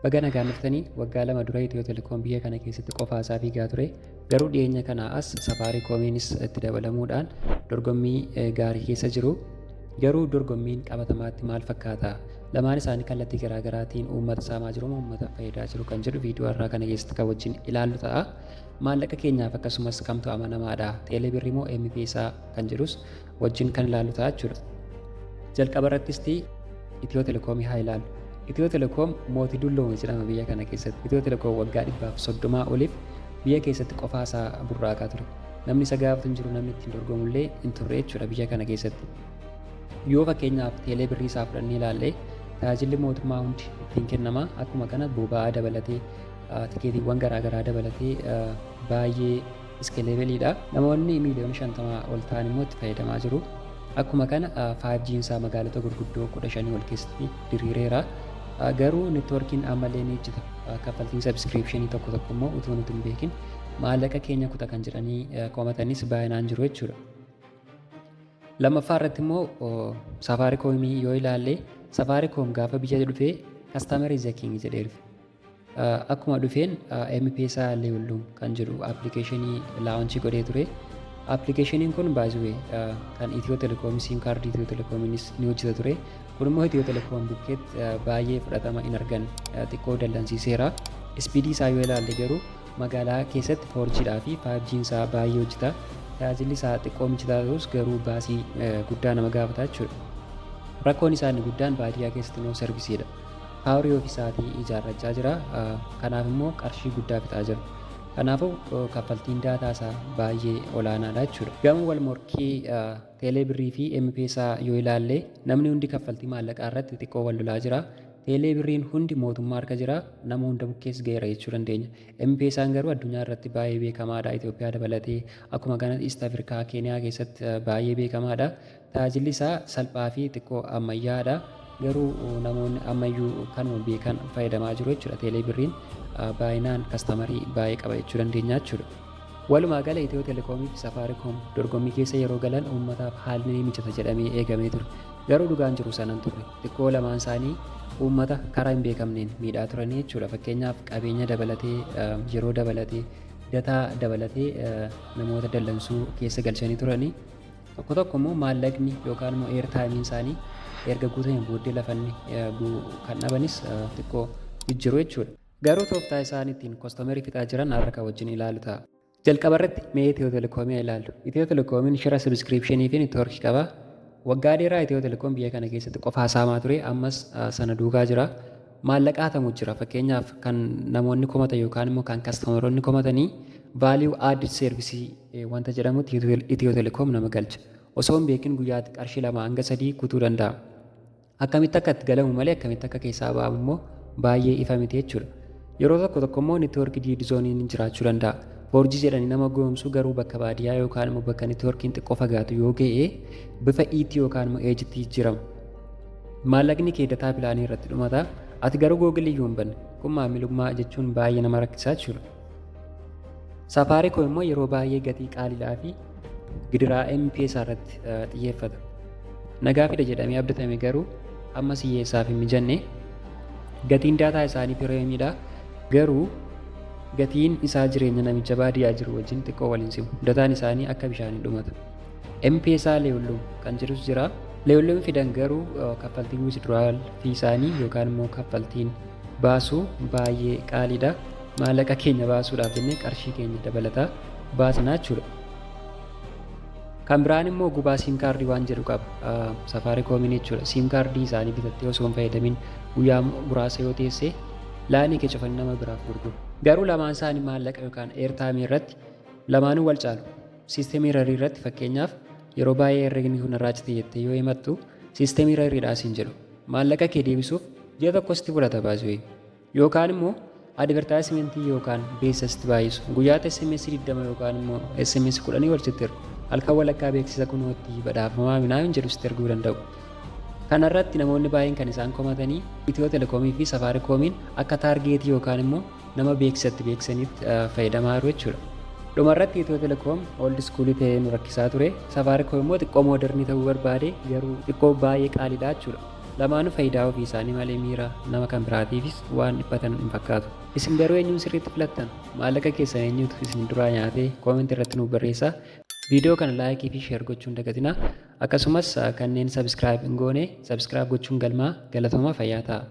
Baga nagaan dhuftanii. Waggaa 2 dura Itiyoo Telekoom biyya kana keessatti qofaa isaa fiigaa ture. Garuu dhiyeenya kanaa as Safaariikoomiinis itti dabalamuudhaan dorgommii gaarii keessa jiru. Garuu dorgommiin qabatamaatti maal fakkaata? Lamaan isaanii kallattii garaa garaatiin uummata saamaa jiru moo uummata fayyadaa jiru kan jedhu viidiyoo har'aa kana keessatti kan wajjin ilaallu ta'a. Maallaqa keenyaaf akkasumas kamtu amanamaadha? Teelee birrii moo M-Pesa kan jedhus wajjin kan ilaallu ta'a jechuudha. Jalqaba irrattis Itiyoo Telekoomii haa ilaallu. Itiyoo Telekoom mootii dulloome jedhama biyya kana keessatti. Itiyoo Telekoom waggaa 130 oliif biyya keessatti qofaa isaa burraaqaa ture. Namni isa gaafatu hin jiru, namni ittiin dorgomullee hin turre jechuudha biyya kana keessatti. Yoo fakkeenyaaf teelee birrii isaa fudhannee ilaalle, tajaajilli mootummaa hundi ittiin kennama. Akkuma kana boba'aa dabalatee, tikeetiiwwan garaagaraa dabalatee baay'ee scalable'dha. Namoonni miiliyoona 50 ol ta'an immoo itti fayyadamaa jiru. Akkuma kana 5G'n isaa magaalota gurguddoo 15 ol keessatti diriireera. Garuu networkiin ammallee ni ejjita. Kaffaltiin subscription tokko tokko immoo utuu nuti hin beekin maallaqa keenya kuta kan jedhanii komatanis baay'inaan jiru jechuudha. Lammaffaa irratti immoo Safaariikoomii yoo ilaalle, Safaariikoom gaafa biyya dhufee "Customer is the king" jedhee dhufe. Akkuma dhufeen M-Pesa Leewullum kan jedhu appilikeeshinii launch godhee ture. Appilikeeshiniin kun baay'ee kan Itiyoo Telekoom siim kaardii Itiyoo Telekoomiinis ni hojjeta ture. Kun immoo Itiyoo Telekoom bukkeetti baay'ee fudhatama hin arganne, xiqqoo dallansiiseera. Speedii isaa yoo ilaalle garuu magaalaa keessatti 4G dhaa fi 5G isaa baay'ee hojjeta. Tajaajilli isaa xiqqoo mijataa ta'us garuu baasii guddaa nama gaafata jechuudha. Rakkoon isaa inni guddaan baadiyyaa keessatti no serviceiidha. Towerii ofii isaatii ijaarrachaa jira. Kanaaf immoo qarshii guddaa fixaa jira. Kanaafuu kaffaltiin daataa isaa baay'ee olaanaadha jechuudha. Gama wal morkii teelee birrii fi M-Pesa yoo ilaalle, namni hundi kaffaltii maallaqaa irratti xiqqoo wal lolaa jira. Teelee birriin hundi mootummaa harka jira. Nama hunda bukkees ga'eera jechuu dandeenya. M-Pesaan garuu addunyaa irratti baay'ee beekamaadha. Itoophiyaa dabalatee akkuma kana East Africa, Keeniyaa keessatti baay'ee beekamaadha. Tajaajilli isaa salphaa fi xiqqoo ammayyaadha. Garuu namoonni ammayyuu kanuma beekan fayyadamaa jiru jechuudha. Teelee birriin baay'inaan customerii baay'ee qaba jechuu dandeenya jechuudha. Walumaa gala Itiyoo Telekoomii fi Safaariikoom dorgommii keessa yeroo galan uummataaf haalli ni mijata jedhamee eegamee ture. Garuu dhugaan jiru sana hin turre. Xiqqoo lamaan isaanii uummata karaa hin beekamneen miidhaa turanii jechuudha. Fakkeenyaaf qabeenya dabalatee, yeroo dabalatee, dataa dabalatee namoota dallansuu keessa galchanii turanii. Tokko tokko immoo maallaqni yookaan immoo airtimeiin isaanii erga guutameen booddee lafanni kan dhabanis xiqqoo jijjiiru jechuudha. Garuu tooftaa isaan ittiin customerii fixaa jiran har'a kan wajjin ilaalu ta'a. Jalqaba irratti mee Itiyoo Telekoomii ilaallu. Itiyoo Telekoomiin shira subscriptionii fi networkii qaba. Waggaa dheeraa Itiyoo Telekoom biyya kana keessatti qofaa saamaa ture, ammas sana duukaa jira. Maallaqa hatamu jira. Fakkeenyaaf kan namoonni komatan yookaan immoo kan customeroonni komatanii value added service wanta jedhamutti Itiyoo Telekoom nama galcha. Osoo hin beekin guyyaatti qarshii 2 hanga 3 kutuu danda'a. Akkamitti akka itti galamu malee akkamitti akka keessaa ba'amu immoo baay'ee ifa miti jechuudha. Yeroo tokko tokko immoo networkii dead zoneiin jiraachuu danda'a. 4G jedhanii nama gowwoomsu, garuu bakka baadiyyaa yookaan immoo bakka networkiin xiqqoo fagaatu yoo ga'e bifa ET yookaan immoo EDGEtti jijjiirama. Maallaqni kee data planii irratti dhumata. Ati garuu Google iyyuu hin banne. Kun maamilummaa jechuun baay'ee nama rakkisaa jechuudha. Safaariikoom immoo yeroo baay'ee gatii qaaliidhaa fi gidiraa M-Pesa irratti xiyyeeffata. Nagaa fida jedhamee abdatame garuu amma hiyyeessaaf hin mijanne. Gatiin daataa isaanii premiumiidha. Garuu gatiin isaa jireenya namicha baadiyyaa jiru wajjin xiqqoo waliin simu. Dataan isaanii akka bishaanii dhumata. M-Pesa Leewullum kan jedhus jira. Leewullum fidan garuu kaffaltiin withdrawal fee isaanii yookaan immoo kaffaltiin baasuu baay'ee qaaliidha. Maallaqa keenya baasuudhaaf jennee qarshii keenya dabalataa baasnaa jechuudha. Kan biraan immoo gubaa siim kaardii waan jedhu qaba. Safaariikoomiin jechuudha. Siim kaardii isaanii bitattee osoo hin fayyadamin guyyaa muraasa yoo teesse lineii kee cufanii nama biraaf gurguru. Garuu lamaan isaanii maallaqa yookaan airtimeii irratti lamaanuu wal caalu. System errorii irratti fakkeenyaaf yeroo baay'ee herregni kun irraa cite jettee yoo himattu system erroriidhaa siin jedhu. Maallaqa kee deebisuuf ji'a tokko sitti fudhata baasii. Yookaan immoo advertisementii yookaan beeksisa sitti baay'isu. Guyyaatti SMS 20 yookaan immoo SMS 10 wal sitti ergu. Halkan walakkaa beeksisa kunootti badhaafamaa minaamin jedhu sitti erguu danda'u. Kanarratti namoonni baay'een kan isaan komatanii Itiyoo Telekoomii fi Safaariikoomiin akka targetii yookaan immoo nama beeksisatti beeksisanitti fayyadamaa jiru jechuudha. Dhumarratti Itiyoo Telekoom old schoolii ta'ee nu rakkisaa ture. Safaariikoom immoo xiqqoo modernii ta'uu barbaade, garuu xiqqoo baay'ee qaaliidha jechuudha. Lamaanuu faayidaa ofii isaanii malee miira nama kan biraatiifis waan dhiphatan hin fakkaatu. Isin garuu eenyuun sirriitti filattan? Maallaqa keessan eenyutu isin duraa nyaatee? Comment irratti nuuf barreessaa. Viidiyoo kana like fi share gochuun dagatinaa. Akkasumas kanneen subscribe hin goone subscribe gochuun galmaa. Galatoomaa, fayyaa ta'a.